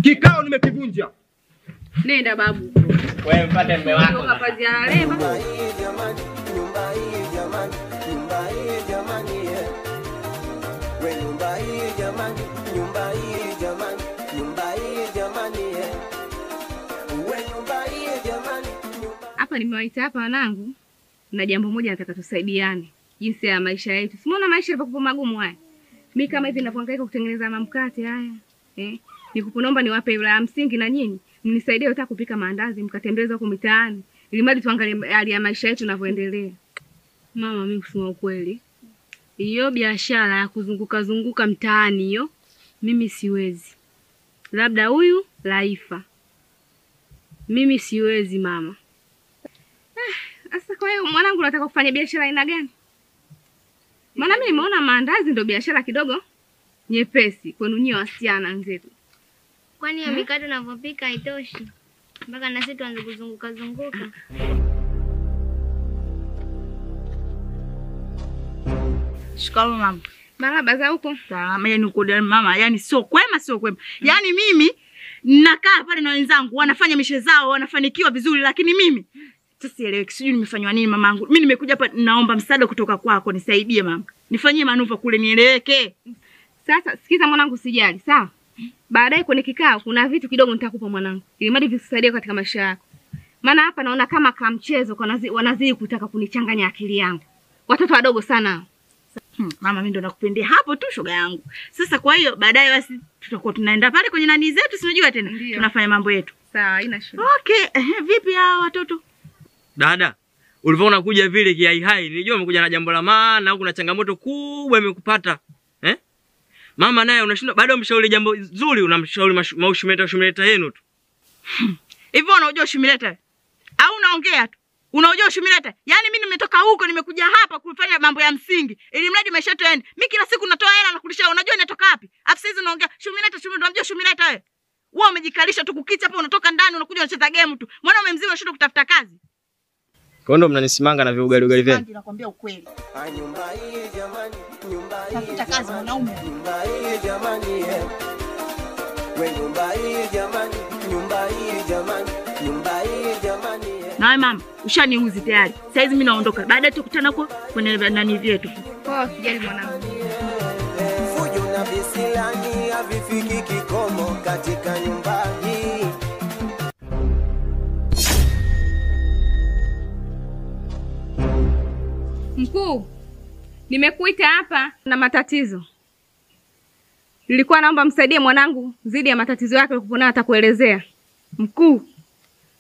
Kikao nimekivunja. Nenda babu. Wewe mpate mume wako. Nyumba hii jamani, nyumba hii jamani, nyumba hii jamani, we nyumba hii jamani, nyumba hii jamani, nyumba hii jamani, we nyumba hii jamani. Hapa nimewaita hapa wanangu na jambo moja nataka tusaidiane jinsi ya maisha yetu. Simuona maisha yalivyokuwa magumu haya. Mimi kama hivi ninapohangaika kutengeneza mamkate haya, nikuponomba niwape yule ya msingi na nyinyi mnisaidie hata kupika maandazi mkatembeza huko mitaani ili mradi tuangalie hali ya maisha yetu inavyoendelea. Mama, mimi kusema ukweli, hiyo biashara ya kuzunguka zunguka mtaani hiyo mimi siwezi. Labda huyu Laifa. Mimi siwezi mama. Sasa kwa hiyo mwanangu unataka kufanya biashara aina gani? Maana mimi nimeona maandazi ndio biashara kidogo nyepesi kwenu nyinyi wasichana wenzetu. Kwani ya mikate unavyopika haitoshi mpaka na sisi tuanze kuzunguka zunguka? Shikamoo mama. Marhaba za huko. Salama. Yaani uko mama, yani sio kwema, sio kwema. Yaani mimi nakaa pale na wenzangu wanafanya mishe zao, wanafanikiwa vizuri, lakini mimi sasa sielewi, sijui nimefanywa nini mamangu. Mimi nimekuja hapa naomba msaada kutoka kwako, nisaidie mama. Nifanyie manuva kule nieleweke. Sasa sikiza mwanangu, usijali, sawa? Baadaye kwenye kikao kuna vitu kidogo nitakupa mwanangu ili mradi vikusaidie katika maisha yako. Maana hapa naona kama kama mchezo wanazidi kutaka kunichanganya akili yangu. Watoto wadogo sana. Mama mimi ndo nakupendea hapo tu shoga yangu. Sasa kwa hiyo baadaye basi tutakuwa tunaenda pale kwenye nani zetu, sinajua tena. Ndiyo. Tunafanya mambo yetu. Sawa, haina shida. Okay, vipi hawa watoto? Dada, ulivyoona kuja vile kiai hai, nilijua umekuja na jambo la maana au kuna changamoto kubwa imekupata. Mama naye unashindwa bado umshauri jambo zuri, unamshauri maushumileta ushumileta yenu tu. Hivyo unajua ushumileta? Au unaongea tu? Unajua ushumileta? Yaani mimi nimetoka huko nimekuja hapa kufanya mambo ya msingi ili mradi maisha yetu yaende. Mimi kila siku natoa hela na kulisha, unajua inatoka wapi? Afu sasa unaongea shumileta shumileta, unajua shumileta wewe? Wewe umejikalisha tu kukicha hapa, unatoka ndani unakuja unacheza game tu. Mwanaume mzima unashindwa kutafuta kazi. Kwa ndio mnanisimanga na viugali ugali vyenu. Nakwambia ukweli. Nyumba hii jamani, nyumba hii. Tafuta kazi mwanaume. Nyumba hii jamani, we nyumba hii jamani, nyumba hii jamani, nyumba hii jamani. Na wewe mama, ushaniuzi tayari. Sasa hizi mimi naondoka. Baadaye tukutana huko kwenye nani vyetu. Poa, sijali mwanangu. Fujo na visilani havifiki kikomo katika nyumba hii. Mkuu, nimekuita hapa na matatizo. Nilikuwa naomba msaidie mwanangu zidi ya matatizo yake kupona, atakuelezea. Mkuu,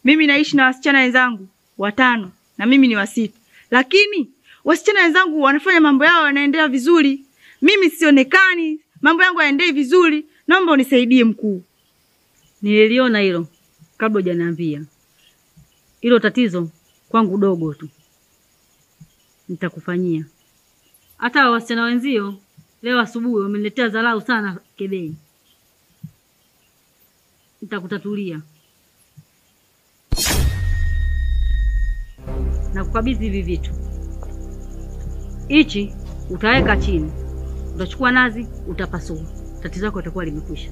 mimi naishi na wasichana wenzangu 5 na mimi ni wa 6. Lakini wasichana wenzangu wanafanya mambo yao yanaendelea vizuri. Mimi sionekani, mambo yangu hayaendei vizuri. Naomba unisaidie mkuu. Nililiona hilo kabla hujaniambia. Hilo tatizo kwangu dogo tu. Nitakufanyia. Hata wasichana wenzio leo asubuhi wameniletea dharau sana kebei. Nitakutatulia. Na kukabidhi hivi vitu. Hichi utaweka chini. Utachukua nazi, utapasua. Tatizo lako litakuwa limekwisha.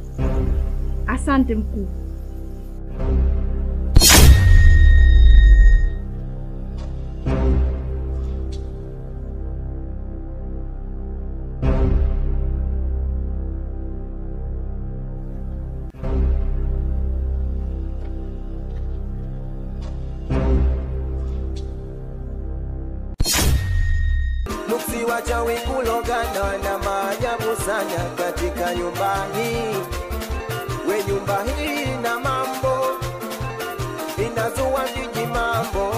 Asante mkuu. Wachawi kulogana na maajabu sana katika nyumba hii. We nyumba hii na mambo inazua viji mambo.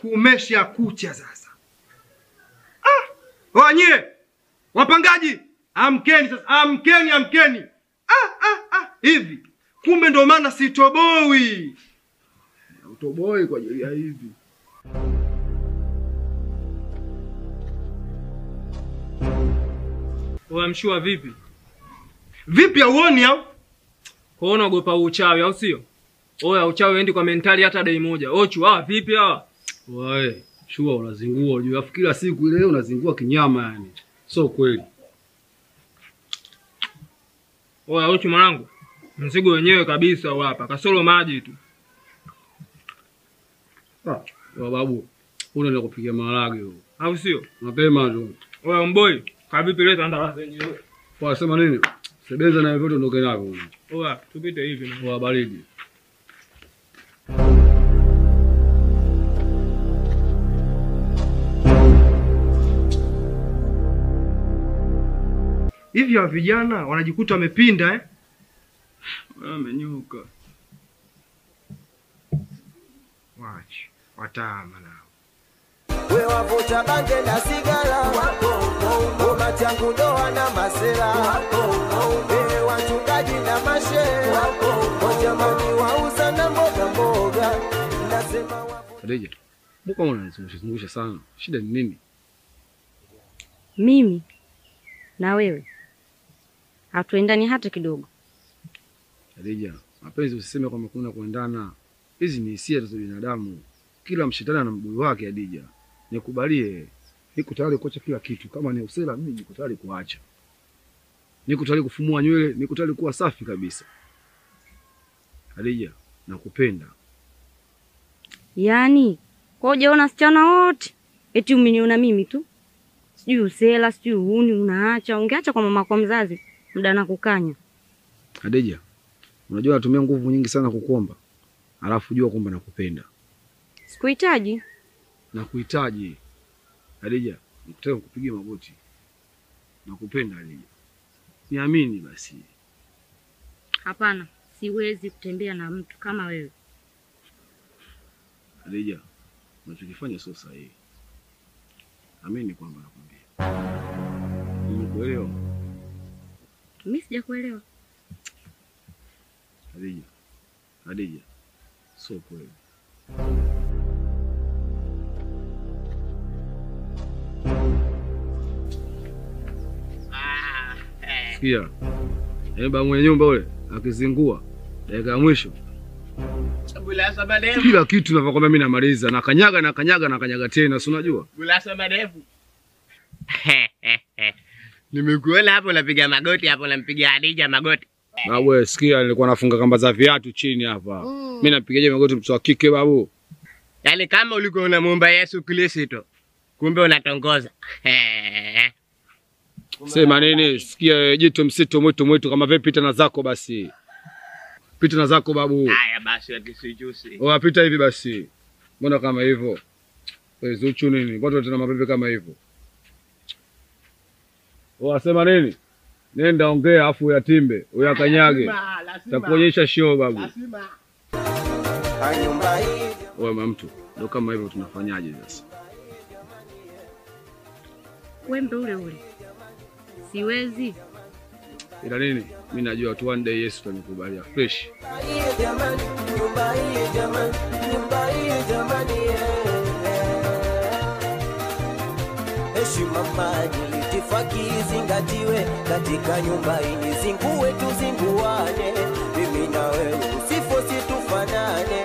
Kumesha kucha sasa. Wanyie wapangaji, amkeni sasa, amkeni, amkeni. Hivi kumbe ndo maana sitoboi. Utoboi kwa ajili ya hivi. Wewe mshua vipi? Vipi hauoni au? Kwa hiyo unaogopa uchawi au sio? Oya uchawi endi kwa mentali hata dai moja. Ochu hawa vipi hawa? Wewe, shua unazingua unajua afu kila siku ile unazingua kinyama yani. Sio kweli. Oya Ochu mwanangu, mzigo wenyewe kabisa hapa. Kasoro maji tu. Ah, wa babu, unaenda kupiga maharage huko. Au sio? Mapema tu. Oya mboi, kavipi leta ndala zenyewe. Kwa sema nini? Sebeza na vyote ondoke navyo. Oya, tupite hivi na. Oya baridi. Hivi wa vijana wanajikuta wamepinda eh? Wamenyuka. Wachi, watama nao. We wavuta bange na sigara wapo, machangu ndoa na masela wapo, wachungaji na mashe wapo, jamani wauza na mboga mboga. Nasema wapo. Khadija, mbona unanizungusha sana? Shida ni nini? Mimi na wewe hatuendani hata kidogo. Khadija, mapenzi usiseme kwamba kuna kuendana. Hizi ni hisia za binadamu. Kila mshetani ana mguu wake Khadija. Nikubalie. Niko tayari kuacha kila kitu. Kama ni usela mimi niko tayari kuacha. Niko tayari kufumua nywele, niko tayari kuwa safi kabisa. Khadija, nakupenda. Yaani, kwa hujaona wasichana wote eti umeniona mimi tu? Sijui usela, sijui uhuni unaacha. Ungeacha kwa mama kwa mzazi muda nakukanya. Khadija, unajua natumia nguvu nyingi sana kukuomba. Alafu jua kwamba nakupenda. Sikuhitaji. Nakuhitaji. Khadija, nikutaka kukupigia magoti. Nakupenda Khadija. Niamini basi. Hapana, siwezi kutembea na mtu kama wewe. Khadija, unachokifanya sio sahihi. Amini kwamba nakwambia. Nimekuelewa. Mimi sijakuelewa. Khadija. Khadija. Sio kweli. Sikia. Baba mwenye nyumba ule akizingua dakika ya mwisho. Bulasa madevu. Kila kitu ninavyokuambia mimi namaliza. Na kanyaga na kanyaga na kanyaga tena, si unajua? Bulasa madevu. Nimekuona hapo unapiga magoti hapo unampiga Hadija magoti. Babu wewe sikia, nilikuwa nafunga kamba za viatu chini hapa. Mimi napigaje magoti mtoto wa kike babu? Yaani kama ulikuwa unamuomba Yesu Kristo, kumbe unatongoza. Sema nini? Sikia jitu msitu mwitu mwitu kama vipi, pita na zako basi. Pita na zako babu. Haya basi akisijusi. Oa pita hivi basi. Mbona kama hivyo? Wewe Zuchu nini? Mbona tuna mapepe kama hivyo? Oa sema nini? Nenda ongea afu uyatimbe, uyakanyage. Takuonyesha show babu. Oa mtu, ndio kama hivyo tunafanyaje sasa? Wembe ule ule. Siwezi. Ila nini? Mimi najua tu one day Yesu atanikubalia fresh. Heshima maadili itifaki izingatiwe katika nyumba hii, zingue tuzinguane, mimi na wewe usifosi tufanane.